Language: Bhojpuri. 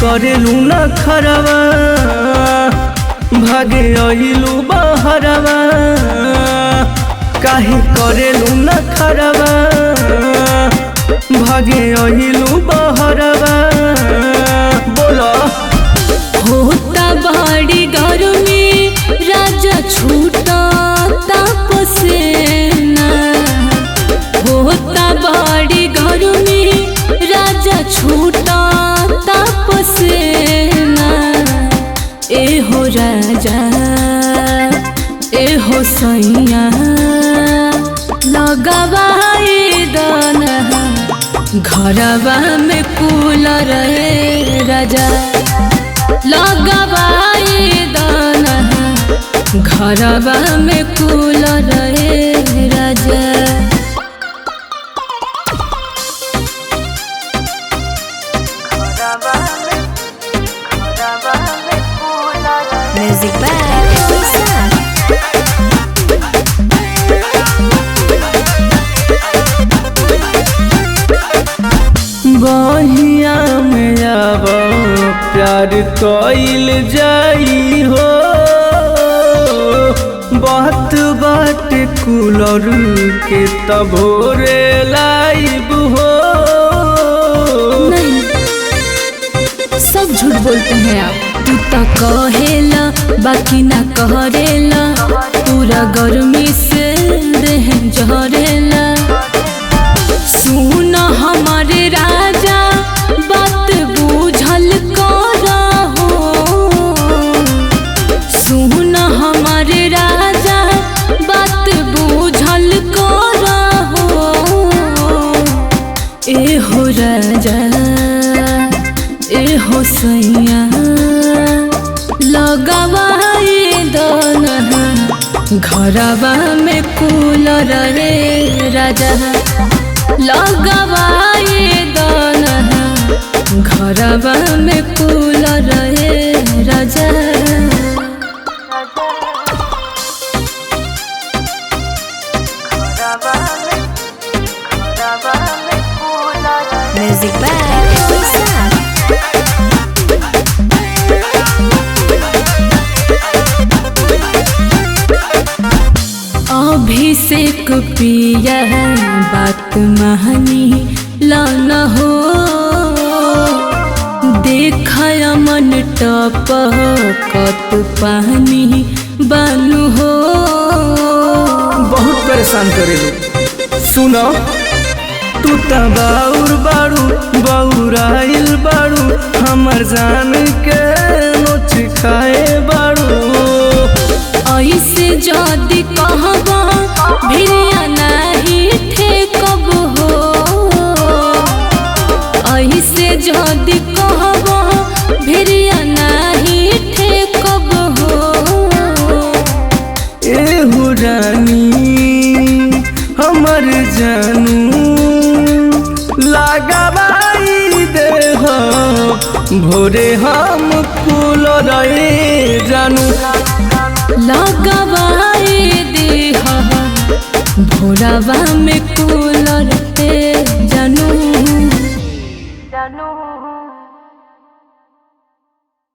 करेलू न खरवा, भागे अइलू बहरवा। काहे करेलू न खरवा, भागे अइलू बहरवा। बोला होता बड़ी गर्मी राजा छूटा तापसेना। होता बड़ी गर्मी राजा छूटा तापसेना। ए हो राजा ए हो सैया लगवाई दाना घरवा में कूलर ए राजा। लगवाई दाना घरवा में cooler A Raja. Music by Isaac. बहिया में आब प्यार कइल जाई हो। बात बात कूलर के तभोरे लाइब हो। नहीं, सब झूठ बोलते हैं आप। तू तो कहेला बाकी ना करेला, पूरा गर्मी से देह जरेला। सुन हमारे राजा बात बूझल करहो। सुन हमारे राजा बात बूझल करहो। ए हो राजा ए हो सैया लगवाई दाना घरवा में कूलर रे राजा। लगवाई दाना घरवा में कूलर रे राजा। Music by Isaac. Abhishek पिया बात महनी लान हो। देख मन टप कत पानी बानु हो। बहुत परेशान करेलू। सुनो तू त बाउर बाड़ू बौराइल बाड़ू, हमर जान के नोच खाए बाड़ू। ऐसे जदि कहबा भिरिया नाही ठेकब हो। ऐसे जदि कहबा भिरिया नाही ठेकब हो। एहू रानी हमर जानू लगावाई देह भोरे हम कुल रे जानू। लगवाई देह भोरवा में कूलर ते जानू। जानू।